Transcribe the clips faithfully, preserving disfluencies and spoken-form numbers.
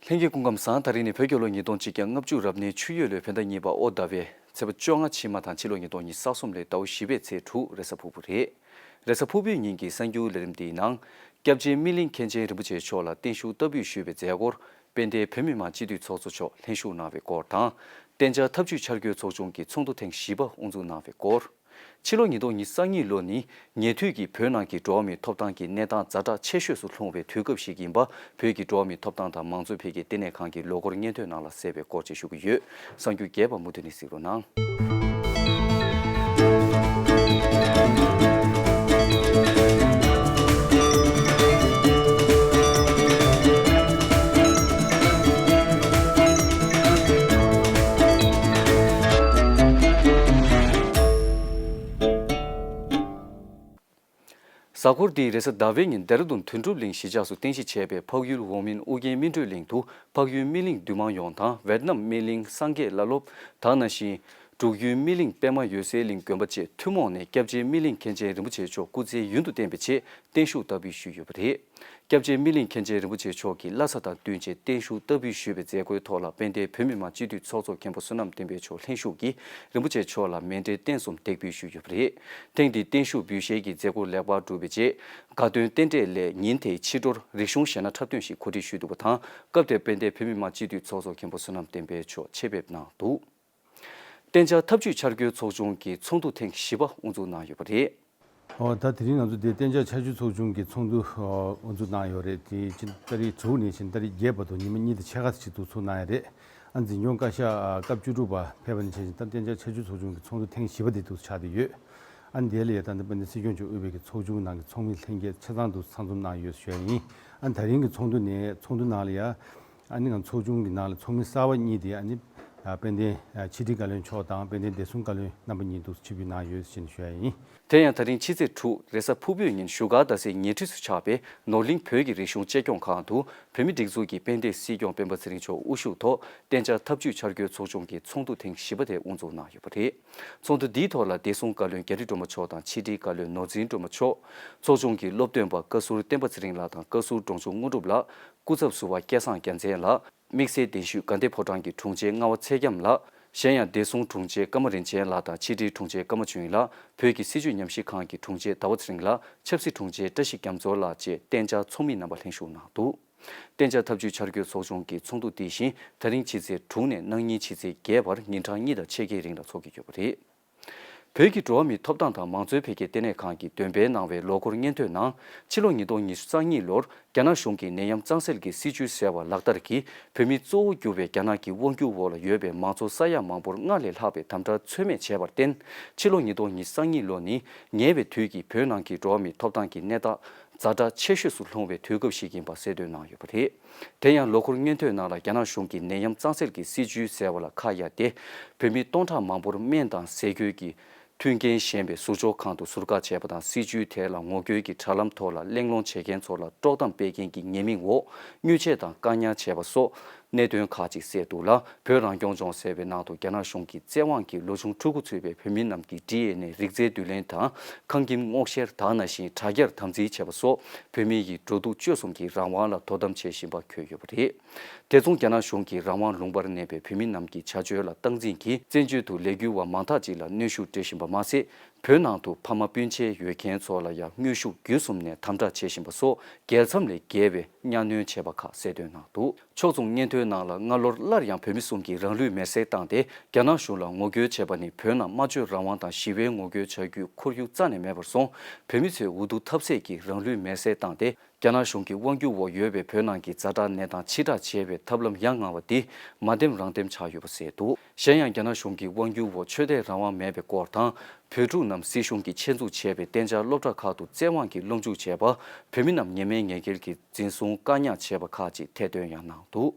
ལྷན་རྒྱས་སྐུ་ཁམས་བཟང་། ད་རིང་ནི་བོད་རྒྱལ་ལོ་ཉིས་སྟོང་ཆིག་བརྒྱ་ལྔ་བཅུ་རབ་གནས་ཆུ་ཡོས་ལོའི་བོད་ཟླ་གཉིས་པ་ཨོ་ཟླ་བའི་ཚེས་པ་བཅོ་ལྔ་ཕྱི་མ་དང་ཕྱི་ལོ་ཉིས་སྟོང་ཉི་ཤུ་རྩ་གསུམ་ལོའི་ཟླ་བ་བཞི་པའི་ཚེས་དྲུག་རེས་གཟའ་ཕུར་བུ་རེད། རེས་གཟའ་ཕུར་བུའི་ཉིན་གྱི་གསར་འགྱུར་ལས་རིམ་འདིའི་ནང་། སྐྱབས་རྗེ་སྨིན་གླིང་མཁན་ཆེན་རིན་པོ་ཆེ་མཆོག་ལ་བརྟན་བཞུགས་བསྟར་འབུལ་ཞུས་པའི་མཛད་སྒོར་དཔལ་ལྡན་བོད་མི་མང་སྤྱི་འཐུས་ཚོགས་གཙོ་མཆོག་ལྷན་ཞུགས་གནང་བའི་སྐོར་དང་། གཏན་འཇགས་འཐབ་ཇུས་འཆར་འགོད་ཚོགས་ཆུང་གི་ཚོགས་འདུ་ཐེངས་བཞི་པ་དབུ་འཛུགས་གནང་བའི་སྐོར། ཕྱི་ལོ་ཉིས་སྟོང་ཉི་ཤུ་རྩ་གཉིས་ལོ་ནི་ཉེ་དུས་ཀྱི་བོད་ནང་གི་འགྲོ་བ་མིའི་ཐོབ་ཐང་གི་གནས་སྟངས་ཛ་དྲག་ཆེ་ཤོས་སུ་ལྷུང་བའི་དུས་སྐབས་ཤིག་ཡིན་པ། བོད་ཀྱི་འགྲོ་བ་མིའི་ཐོབ་ཐང་དང་མང་གཙོ་འཕེལ་རྒྱས་ལྟེ་གནས་ཁང་གི་ལོ་འཁོར་སྙན་ཐོའི་ནང་ལ་གསལ་བའི་སྐོར་བཅས་ཞུ་གི་ཡོད། གསར་འགྱུར་རྒྱས་པ་མུ་མཐུད་ནས་གཟིགས་རོགས་གནང་། གཟའ་འཁོར་འདིའི་རེས་གཟའ་ཟླ་བའི་ཉིན་ལྡེ་ར་ལྡུན་དོན་གྲུབ་གླིང་གཞིས་ཆགས་སུ་རྟེན་གཞི་བྱས་པའི་འཕགས་ཡུལ་འོག་མིན་ཨུ་རྒྱན་སྨིན་གྲོལ་གླིང་དུ། འཕགས་ཡུལ་སྨིན་གླིང་འདུས་མང་ཡོངས་དང་ཝེད་ནམ་སྨིན་གླིང་སངས་རྒྱས་བླ་སློབ། དེ་ནང་བཞིན་འབྲུག་ཡུལ་སྨིན་གླིང་པདྨ་འོད་གསལ་གླིང་དགོན་པ་བཅས་ཐུན་མོང་ནས་སྐྱབས་རྗེ་སྨིན་གླིང་མཁན་ཆེན་རིན་པོ་ཆེ་མཆོག་སྐུ་ཚེ་ཡུན་དུ་བརྟན་པའི་ཆེད་བརྟན་བཞུགས་བསྟར་འབུལ་ཞུས་ཡོད་པ་རེད། སྐྱབས་རྗེ་སྨིན་གླིང་མཁན་ཆེན་རིན་པོ་ཆེ་མཆོག་གི་བླ་གཟའ་དང་བསྟུན་ཆེད་བརྟན་བཞུགས་བསྟར་འབུལ་ཞུས་པའི་མཛད་སྒོའི་ཐོག་ལ་དཔལ་ལྡན་བོད་མི་མང་སྤྱི་འཐུས་ཚོགས་གཙོ་མཁན་པོ་བསོད་ནམས་བསྟན་འཕེལ་མཆོག་ལྷན་ཞུགས་ཀྱིས་རིན་པོ་ཆེ་མཆོག་ལ་མཎྜལ་རྟེན་གསུམ་འདེགས་འབུལ་ཞུས་ཡོད་པ་རེད། ཐེངས་འདིའི་བརྟན་བཞུགས་འབུལ་བཞེས་ཀྱི་མཛད་སྒོ་ལེགས་པར་གྲུབ་པའི་རྗེས། དགའ་སྟོན་རྟེན་འབྲེལ་སླད་ཉིན་དེའི་ཕྱི་དྲོར་རིག་གཞུང་གཞས་སྣ་འཁྲབ་སྟོན་ཞིག་གོ་སྒྲིག་ཞུས་འདུག་པ་དང་། སྐབས་དེར་དཔལ་ལྡན་བོད་མི་མང་སྤྱི་འཐུས་ཚོགས་གཙོ་མཁན་པོ་བསོད་ནམས་བསྟན་འཕེལ་མཆོག་ཆེད་ཕེབས་གནང་འདུག་གཏན་འཇགས་འཐབ་ཇུས་འཆར་འགོད་ཚོགས་ཆུང་གི་ཚོགས་འདུ་ཐེངས་བཞི་པ་དབུ་འཛུགས་གནང་ཡོད་པ་རེད། ཨོ་ད་དེ་རིང་ང་ཚོ་འདིར་གཏན་འཇགས་འཆར་ཇུས་ཚོགས་ཆུང་གི་ཚོགས་འདུ་ཨོ་དབུ་འཛུགས་གནང་ཡོད་རེད། དེ་ཕྱི་ཟླ་རེས་དྲུག་ནས་ཕྱི་ཟླ་རེས་བརྒྱད་བར་དུ་ཉི་མ་གཉིས་དང་ཕྱེད་ཀ་ཙམ་ཞིག་འདུག་ཚོགས་གནང་ཡོད་རེད། ཨ་འཛིན་སྐྱོང་བཀའ་ཤག་ཨ་སྐབས་བཅུ་དྲུག་པ་ཕེབས་པ་ནས་བྱས་ཤིང་ད་གཏན་འཇགས་འཆར་ཇུས་ཚོགས་ཆུང་གི་ཚོགས་འདུ་ཐེངས་བཞི་པ་དེ་འདུག་ཆགས་བསྡད་ཡོད། ཨ་འདི་ལ་ཡ་ད་ལྟ་དཔལ་ལྡན་སྲིད་སྐྱོང་མཆོག་དབུས་པའི་གི་ཚོགས་ཆུང་ནང་གི་ཚོགས་མི་ལྷན་རྒྱས་ཆ་ཚང་དུ་ཚང་འཛོམས་གནང་ཡོད་ཞུ་ཡ་ཡིན། ཨ་ད་རིང་གི་ཚོགས་འདུ་ནས་ཚོགས་འདུ་ནང་ལ་ཡ། ཨ་ནི་ང་ཚོགས་ཆུང་གི་ནང་ལ་ཚོགས་མི་གསར་པ་གཉིས་དེ་ཨ་ནི་དཔལ་ལྡན་ཕྱི་དྲིལ་བཀའ་བློན་མཆོག་དང་དཔལ་ལྡན་བདེ་སྲུང་བཀའ་བློན་རྣམ་པ་གཉིས་འདུག་ཆིབས་བསྒྱུར་གནང་ཡོད་ཅེས་ཞུ་ཡ་ཡིན། དེ་ཡང་ད་རིང་ཕྱི་ཚེས་དྲུག་རེས་གཟའ་ཕུར་བུའི་ཉིན་བཞུགས་སྒར་རྡ་སའི་ཉེ་འཁྲིས་སུ་ཆགས་པའི་ནོར་གླིང་བོད་ཀྱི་རིག་གཞུང་གཅེས་སྐྱོང་ཁང་དུ་བོད་མིའི་སྒྲིག་འཛུགས་ཀྱི་དཔལ་ལྡན་སྲིད་སྐྱོང་སྤེན་པ་ཚེ་རིང་མཆོག་དབུ་བཞུགས་ཐོག་གཏན་འཇགས་འཐབ་ཇུས་འཆར་འགོད་ཚོགས་ཆུང་གི་ཚོགས་འདུ་ཐེངས་བཞི་པ་དེ་དབུ་འཛུགས་གནང་ཡོད་པ་རེད། ཚོགས་འདུ་འདིའི་ཐོག་ལ་བདེ་སྲུང་བཀའ་བློན་རྒྱ་རི་སྒྲོལ་མ་མཆོག་དང་ཕྱི་དྲིལ་བཀའ་བློན་ནོར་འཛིན་སྒྲོལ་མ་མཆོག་ཚོགས་ཆུང་གི་སློབ་སྟོན་པ་བཀའ་ཟུར་བསྟན་པ་ཚེ་རིང་ལགས་དང་བཀའ་ཟུར་འབྲོང་ཆུང་དངོས་གྲུབ་ལགས། སྐུ་ཚབ་ཟུར་པ་སྐལ་བཟང་རྒྱལ་མཚན་ལགས། དམིགས་བསལ་གདན་ཞུས་དགའ་ལྡན་ཕོ་བྲང་གི་དྲུང་ཆེ་རྔ་བ་ཚེ་རྒྱམ་ལགས། གཞན་ཡང་བདེ་སྲུང་དྲུང་ཆེ་ཀརྨ་རིན་ཆེན་ལགས་དང་ཕྱི་དྲིལ་དྲུང་ཆེ་ཀརྨ་ཆོས་དབྱིངས་ལགས། བོད་ཀྱི་སྲིད་བྱུས་ཉམས་ཞིབ་ཁང་གི་དྲུང་ཆེ་ཟླ་བ་ཚེ་རིང་ལགས། ཆབ་སྲིད་དྲུང་ཆེ་བཀྲ་ཤིས་རྒྱ་མཚོ་ལགས་བཅས་གཏན་འཇགས་ཚོགས་མི་རྣམ་པ་ལྷན་ཞུགས་གནང་འདུག་གཏན་འཇགས་འཐབ་ཇུས་འཆར་འགོད་ཚོགས་ཆུང་གི་ཚོགས་འདུ་འདི་བཞིན་ད་རིང་ཕྱི་ཚེས་དྲུག་ནས་གནངས་ཉིན་ཕྱི་ཚེས་བརྒྱད་བར་ཉིན་གྲངས་གཉིས་དང་ཕྱེད་ཀའི་རིང་ལ་འཚོགས་ཀྱི་ཡོད་པ་རེད། བོད་ཀྱི་འགྲོ་བ་མིའི་ཐོབ་ཐང་དང་མང་གཙོའི་འཕེལ་རྒྱས་ལྟེ་གནས་ཁང་གིས་འདོན་སྤེལ་གནང་བའི་ལོ་འཁོར་སྙན་ཐོའི་ནང་། ཕྱི་ལོ་ཉིས་སྟོང་ཉི་ཤུ་རྩ་གཉིས་ལོར་རྒྱ་ནག་གཞུང་གིས་ནད་ཡམས་གཙང་སེལ་གྱི་སྲིད་ཇུས་ཟེར་བ་ལག་བསྟར་གྱིས་བོད་མི་གཙོ་བོ་གྱུར་པའི་རྒྱ་ནག་གི་དབང་སྒྱུར་འོག་ལ་ཡོད་པའི་མང་ཚོགས་ས་ཡ་མང་པོར་སྔར་ལས་ལྷག་པའི་དམ་དྲག་ཚོད་མེད་བྱས་པར་བརྟེན། ཕྱི་ལོ་ཉིས་སྟོང་ཉི་ཤུ་རྩ་གཉིས་ལོ་ནི་ཉེ་བའི་དུས་ཀྱི་བོད་ནང་གི་འགྲོ་བ་མིའི་ཐོབ་ཐང་གི་གནས་སྟངས་ཛ་དྲག་ཆེ་ཤོས་སུ་ལྷུང་བའི་དུས་སྐབས་ཤིག་ཡིན་པ་གསལ་སྟོན་གནང་ཡོད་པ་རེད། དེ་ཡང་ལོ་འཁོར་སྙན་ཐོའི་ནང་ལ་རྒྱ་ནག་གཞུང་གིས་ནད་ཡམས་གཙང་སེལ་གྱི་སྲིད་ཇུས་ཟེར་བ་ལ་ཁ་གཡར་ཏེ། བོད་མི་སྟོང་ཕྲག་མང་པོར་སྨན་དང་ཟས་གོས་ཀྱི་མཐུན་རྐྱེན་ཞན་པའི་ཟུར་འཇོག་ཁང་དུ་ཟུར་བཀག་བྱས་པ་དང་། སྲིད་ཇུས་དེ་ལ་ངོ་རྒོལ་གྱི་དྲ་ལམ་ཐོག་ལ་གླེང་སློང་བྱེད་མཁན་ཚོ་ལ་དཀྲོག་གཏམ་སྤེལ་མཁན་གྱི་ཉེས་མིང་འོག་དངུལ་ཆད་དང་བཀག་ཉར་བྱས་པ་སོགས་གནད་དོན་ཁག་ཅིག་གསལ་འདུག་ལ། བོད་རང་སྐྱོང་ལྗོངས་ཟེར་བའི་ནང་དུ་རྒྱ་ནག་གཞུང་གི་བཙན་དབང་གིས་ལོ་ཆུང་ཕྲུ་གུ་ཚུད་པའི་བོད་མི་རྣམས་ཀྱི་ཌི་ཨེན་ཨེ་རིགས་རྫས་བསྡུ་ལེན་དང་། ཁང་ཁྱིམ་སྔོག་བཤེར་དང་ནང་བཞིན་དྲ་རྒྱར་དམ་འཛིན་བྱས་པ་སོགས་བོད་མི་ཡི་འགྲོ་འདུག་སྤྱོད་གསུམ་གྱི་རང་དབང་ལ་དོ་དམ་བྱེད་བཞིན་པ་འཁོད་ཡོད་པ་རེད། དེ་མཚུངས་རྒྱ་ནག་གཞུང་གིས་རང་དབང་ལུང་པར་གནས་པའི་བོད་མི་རྣམས་ཀྱི་བྱ་སྤྱོད་ལ་སྟངས་འཛིན་གྱིས་བཙན་བྱོལ་དུ་ལས་འགུལ་བ་མང་དག་ཅིག་ལ་གནོན་ཤུགས་སྤྲད་བཞིན་པ་མ་ཟད། བོད་ནང་དུ་ཕ་མ་སྤུན་མཆེད་ཡོད་མཁན་ཚོ་ལ་ཡང་དངོས་ཤུགས་བརྒྱུད་གསུམ་ནས་དམ་དྲག་བྱེད་བཞིན་པ་སོགས་རྒྱལ་མཚམས་ལས་བརྒལ་བའི་གཉའ་གནོན་བྱས་པ་ཁག་གསལ་སྟོན་གནང་འདུག་ཕྱོགས་མཚུངས་སྙན་ཐོའི་ནང་ལ་སྔ་ལོར་སླར་ཡང་བོད་མི་གསུམ་གྱིས་རང་ལུས་མེར་སྲེག་བཏང་སྟེ། རྒྱ་ནག་གཞུང་ལ་ངོ་རྒོལ་བྱས་པ་ནི་བོད་ནང་སྨྲ་བརྗོད་རང་དབང་དང་ཞི་བའི་ངོ་རྒོལ་བྱ་རྒྱུའི་ཁོར་ཡུག་རྩ་ནས་མེད་པར་སོང་། བོད་མི་ཚོས་འུ་སྡུག་ཐབས་ཟད་ཀྱིས་རང་ལུས་མེར་སྲེག་བཏང་སྟེ། རྒྱ་ནག་གཞུང་གི་དབང་སྒྱུར་འོག་ཡོད་པའི་བོད་ནང་གི་ཛ་དྲག་གནས་སྟངས་ཕྱིར་བསྒྲགས་བྱེད་པའི་ཐབས་ལམ་ཡ་ང་བ་འདི་མ་བདེན་རང་བདེན་ཆགས་ཡོད་པ་གསལ་འདུག་གཞན་ཡང་རྒྱ་ནག་གཞུང་གི་དབང་སྒྱུར་འོག་ཆོས་དད་རང་དབང་མེད་པའི་སྐོར་དང་། བོད་ཕྲུག་རྣམས་སྲིད་གཞུང་གིས་ཆེད་འཛུགས་བྱས་པའི་གཏན་འཇགས་སློབ་གྲྭ་ཁག་ཏུ་བཙན་དབང་གིས་སློབ་འཇུག་བྱས་པ། བོད་མི་རྣམས་ཉེས་མེད་ཉེས་འགེལ་གྱིས་འཛིན་བཟུང་བཀག་ཉར་བྱས་པ་ཁག་ཅིག་ཐེར་འདོན་ཡང་གནང་འདུག་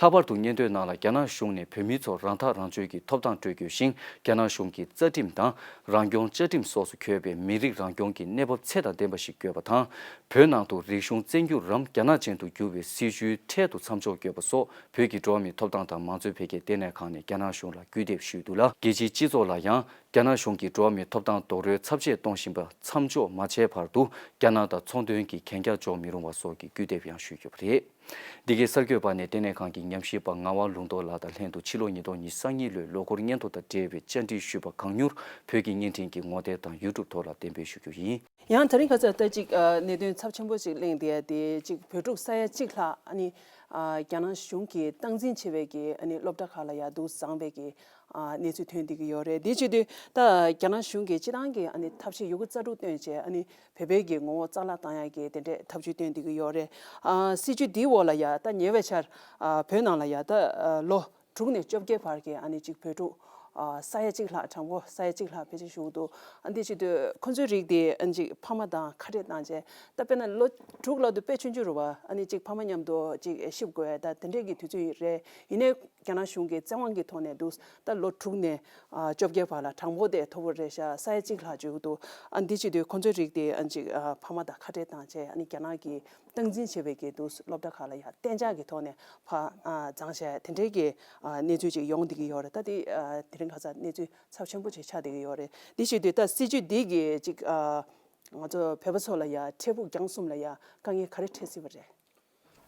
ལྷག་པར་དུ་སྙན་ཐོའི་ནང་ལ་རྒྱ་ནག་གཞུང་ནས་བོད་མི་ཚོར་རང་ཐག་རང་གཅོད་ཀྱི་ཐོབ་ཐང་སྤྲོད་དགོས་ཤིང་། རྒྱ་ནག་གཞུང་གི་རྩ་ཁྲིམས་དང་རང་སྐྱོང་བཅའ་ཁྲིམས་སོགས་སུ་འཁོད་པའི་མི་རིགས་རང་སྐྱོང་གི་གནས་བབ་ཚད་དང་ལྡན་པ་ཞིག་དགོས་པ་དང་། བོད་ནང་དུ་རིག་གཞུང་བཙན་བསྒྱུར་རམ་རྒྱ་ནག་ཅན་དུ་བསྒྱུར་བའི་སྲིད་བྱུས་འཕྲལ་དུ་མཚམས་འཇོག་དགོས་པ་སོགས་བོད་ཀྱི་འགྲོ་བ་མིའི་ཐོབ་ཐང་དང་མང་གཙོའི་འཕེལ་རྒྱས་ལྟེ་གནས་ཁང་ནས་རྒྱ་ནག་གཞུང་ལ་སྐུལ་འདེབས་ཞུས་འདུག་ལ། རྒྱལ་སྤྱིའི་སྤྱི་ཚོགས་ལ་ཡང་ རྒྱ་ནག་གཞུང་གིས་འགྲོ་བ་མིའི་ཐོབ་ཐང་རྡོག་རོལ་ཚབས་ཆེ་གཏོང་བཞིན་པ་མཚམས་འཇོག་མ་བྱས་བར་དུ། རྒྱ་ནག་དང་ཚོང་དོན་གྱི་གན་རྒྱ་འཇོག་མི་རུང་བ་སོགས་ཀྱི་སྐུལ་འདེབས་ཡང་ཞུས་ཡོད་པ་རེད། འདི་གའི་གསར་འགོད་པ་ནས་ལྟེ་གནས་ཁང་གི་ཉམས་ཞིབ་པ་ངག་དབང་ལུང་རྟོགས་ལགས་དང་ལྷན་དུ་ཕྱི་ལོ་ཉིས་སྟོང་ཉི་ཤུ་རྩ་གཉིས་ལོའི་ལོ་འཁོར་སྙན་ཐོ་དང་འབྲེལ་བའི་བཅར་འདྲི་ཞུས་པ་གང་མྱུར་བོད་ཀྱི་བརྙན་འཕྲིན་གྱི་ངོ་དེབ་དང་ཡུ་ཊུབ་ཐོག་ལ་གཏན་འབེབས་ཞུ་རྒྱུ་ཡིན། ཡང་དེ་རིང་ཁ་སང་ད་ཅིག་ཨ་གནད་དོན་ཚབས་ཆེན་པོ་ཅིག་གླེང་བསྡད་ཡ་དེ་ཅིག་བོད་ཕྲུག་ས་ཡ་གཅིག་ལྷག་ཨ་ནི་ཨ་རྒྱ་ནག་གཞུང་གིས་སྟངས་འཛིན་བྱེད་པའི་གི་ཨ་ནི་སློབ་གྲྭ་ཁག་ལ་ཡ་འདུག་བཟང་བའི་གི་ཨ་གནས་ཚུལ་ཐོན་བསྡད་ཀྱི་ཡོད་རེད། དེ་བྱེད་དུས་ད་རྒྱ་ནག་གཞུང་གིས་སྤྱི་བཏང་གི་ཨ་ནི་ཐབས་ཤེས་ཡོད་རྒུ་རྩལ་སྤྲུགས་བཏོན་བྱས་ཨ་ནི་བོད་པའི་གི་ངོ་བོ་རྩ་བརླག་བཏང་ཡ་གི་དེ་འདྲའི་ཐབས་ཇུས་བཏོན་བསྡད་ཀྱི་ཡོད་རེད། ཨ་སྲིད་ཇུས་འདིའི་འོག་ལ་ཡ་ད་ཉེ་བའི་ཆར་ཨ་བོད་ནང་ལ་ཡ་ད་ཨ་ལོ་དྲུག་ནས་བཅོ་བརྒྱད་བར་གྱི་ཨ་ནི་ཅིག་བོད་ཕྲུག་ཨ་ས་ཡ་གཅིག་ལྷག་གྲངས་འབོར་ས་ཡ་གཅིག་ལྷག་ཕལ་ཆེར་བཞུགས་འདུག་ཨ་འདི་བྱེད་དུས་ཁོ་ཚོའི་རིགས་དེ་ཨ་ཅིག་ཕ་མ་དང་ཁ་བྲལ་བཏང་བྱས་ད་དཔེར་ན་ལོ་དྲུག་ལབ་དུས་དཔེ་ཆུང་ཆུང་རེད་བ། ཨ་ནི་ཅིག་ཕ་མ་མཉམ་དུ་ཅིག་གཤིབ་དགོས་ད་དེ་འདྲས་ཀྱི་དུས་ཚོད་རེད། ཡིན་ནའི་རྒྱ་ནག་གཞུང་གི་བཙན་དབང་གི་ཐོག་ནས་འདུག་ད་ལོ་དྲུག་ནས་ཨ་བཅོ་བརྒྱད་བར་ལ་གྲངས་འབོར་དེ་མཐོ་པོ་རེད་ཤག་ས་ཡ་གཅིག་ལྷག་བརྗོད་ཀྱི་འདུག་ཨ་འདི་བྱེད་དུས་ཁོ་ཚོའི་རིགས་དེ་ཨ་ཅིག་ཨ་ཕ་མ་དང་ཁ་བྲལ་བཏང་བྱས་ཨ་ནི་རྒྱ་ནག་གི་སྟངས་འཛིན་བྱེད་པའི་གི་འདུག་སློབ་གྲྭ་ཁག་ལ་ཡང་གཏན་འཇགས་ཀྱི་ཐོག་ནས་ཕ་ཨ་བརྫངས་བྱས་དེ་འདྲའི་གི་ཨ་གནས་ཚུལ་ཅིག་ཡོང་བསྡད་ཀྱི་ཡོད་རེད། ད་དེ་ཨ་དེ་རིང་ཁ་སང་གནས་ཚུལ་ཚབས་ཆེན་པོ་ཅིག་ཆགས་བསྡད་ཀྱི་ཡོད་རེད། འདི་བྱེད་དུས་ད་སྲིད་ཇུས་འདི་གི་ཅིག་ཨ་ང་ཚོ་བོད་པ་ཚོ་ལ་ཡང་འཕྲལ་ཕུགས་རྒྱང་གསུམ་ལ་ཡང་དཀའ་ངལ་ག་རེ་འཕྲད་སྲིད་པ་རེད།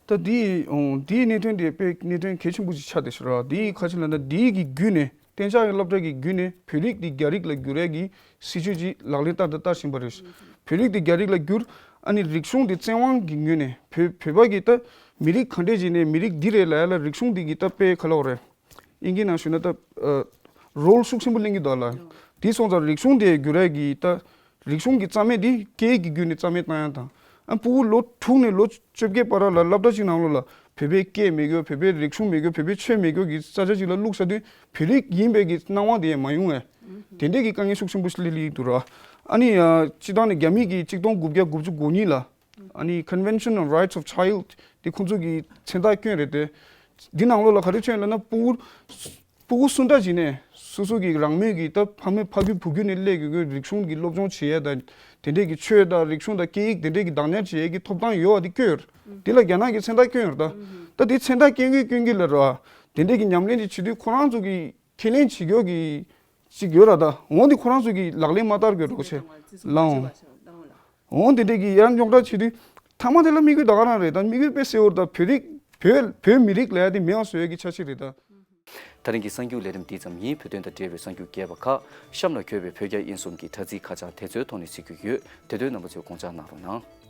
ད་འདི་འོང་འདིའི་གནད་དོན་དེ་དཔེ་གནད་དོན་གལ་ཆེན་པོ་ཅིག་ཆགས་བསྡད་ཤག་ར། འདིའི་ཁ་ཆེ་ལ་ད་འདིའི་གི་བརྒྱུད་ནས་གཏན་འཇགས་ཀྱི་སློབ་གྲྭ་གི་བརྒྱུད་ནས་བོད་རིགས་འདི་རྒྱ་རིགས་ལ་བསྒྱུར་ཡས་ཀྱི་སྲིད་ཇུས་ཅིག་ལག་ལེན་བསྟར་དང་བསྟར་བཞིན་པ་རེད། བོད་རིགས་འདི་རྒྱ་རིགས་ལ་བསྒྱུར། ཨ་ནི་རིག་གཞུང་འདི་བཙན་དབང་གི་ངོས་ནས་བོད་བོད་པ་གི་ད་མི་རིགས་ག་འདྲས་ཅིག་ནས་མི་རིགས་འདི་རེད་ལབ་ཡ་ལ་རིག་གཞུང་འདི་གི་ད་དཔེ་ག་ལ་འོ་རེད། དབྱིན་སྐད་ནང་ཞུས་ན་ད་ཨ་རོལ་ཤུགས་ཆེན་པོ་གླེང་གི་འདུག་ལ། དེ་སོང་ཙང་རིག་གཞུང་དེ་བསྒྱུར་ཡས་ཀྱི་ད་རིག་གཞུང་གི་རྩ་མེད་དེ་སྐད་ཡིག་གི་བརྒྱུད་ནས་རྩ་མེད་བཏང་ཡ་དང་། ཨ་ཕྲུ་གུ་ལོ་དྲུག་ནས་ལོ་བཅོ་བརྒྱད་བར་ལ་སློབ་གྲྭ་གཅིག་ནང་ལོགས་ལ་བོད་པའི་སྐད་མེད་དགོས། བོད་པའི་རིག་གཞུང་མེད་དགོས། བོད་པའི་ཆོས་མེད་དགོས་ཀྱི་ས་ཆ་ཅིག་ལ་བླུགས་ས་དུས་བོད་རིགས་ཡིན་པའི་གི་སྣང་བ་དེ་མ་ཡོང་བས། དེ་འདྲས་ཀྱི་དཀའ་ངལ་ཤུགས་ཆེན་པོ་ཞིག་སླེབས་སླེབས་འདུག་ར། ཨ་ནི་ཨ་སྤྱི་བཏང་ནས་རྒྱ་མི་གི་གཅིག་སྟོང་དགུ་བརྒྱ་དགུ་བཅུ་གོ་གཉིས་ལ། ཨ་ནི་Convention on Rights of Child དེ་ཁོང་ཚོ་གི་མཚན་རྟགས་བསྐྱོན་རེད་དེ། འདི་ནང་ལོགས་ལ་ག་རེ་བྱས་ལབ་ན་ཕྲུ་གུ་ཕྲུ་གུ་སུ་འདྲ་ཞིག་ནས་སོ་སོ་གི་རང་མོས་ཀྱི་ད་ཕ་མའི་ཕ་རྒྱུད་བུ་རྒྱུད་ནས་སླེབས་ཡོད་རིག་གཞུང་གི་སློབ་སྦྱོང་བྱེད་ཡ་དང་དེ་འདྲས་ཀྱི་ཆོས་དང་རིག་གཞུང་དང་སྐད་ཡིག་དེ་འདྲས་ཀྱི་བདག་ཉར་བྱེད་ཡ་གི་ཐོབ་ཐང་ཡོད་པ་དེ་བསྐྱོན་ཡོད་རེད། དེ་ལ་རྒྱ་ནག་གི་མཚན་རྟགས་བསྐྱོན་ཡོད་རེད་ད། ད་དེ་མཚན་རྟགས་བསྐྱོན་གྱིན་བསྐྱོན་གྱིན་ལ་ར་དེ་འདྲས་ཀྱི་ཉམས་ལེན་ཅིག་བྱེད་དུས་ཁོ་རང་ཚོ་གི་ཁས་ལེན་བྱེད་རྒྱུ་གི་ཅིག་ཡོད་ར་ད། འོ་འདི་ཁོ་རང་ཚོ་གི་ལག་ལེན་མ་བསྟར་དགོས་རོགས་བྱེད་ལའང་། འོ་འདི་འདྲས་ཀྱི་ཡར་རྙོག་དྲ་བྱེད་དུས་ཐ་མ་དེ་ལ་དམིགས་ཡུལ་ད་ག་རང་རེད་ད། དམིགས་ཡུལ་དཔེ་གསལ་བོར་ད་བོད་རིགས་བོད་བོད་མི་རིགས་ལ་ཡ་དེ་མེད་པ་བཟོ་ཡ་གི་འཆར་གཞི་རེད་ད། ད་རིང་གི་གསར་འགྱུར་ལས་རིམ་འདི་ཙམ་ཡིན། བོད་དོན་དང་འབྲེལ་བའི་གསར་འགྱུར་རྒྱས་པ་ཁག་གཤམ་ལ་འཁོད་པའི་བོད་རྒྱ་དབྱིན་གསུམ་གྱི་དྲ་ཚིགས་ཁ་བྱང་དེ་ཚོའི་ཐོག་ནས་གཟིགས་རྒྱུ་ཡོད། དེ་དོན་རྣམ་པ་ཚོས་དགོངས་འཇགས་གནང་རོགས་གནང་།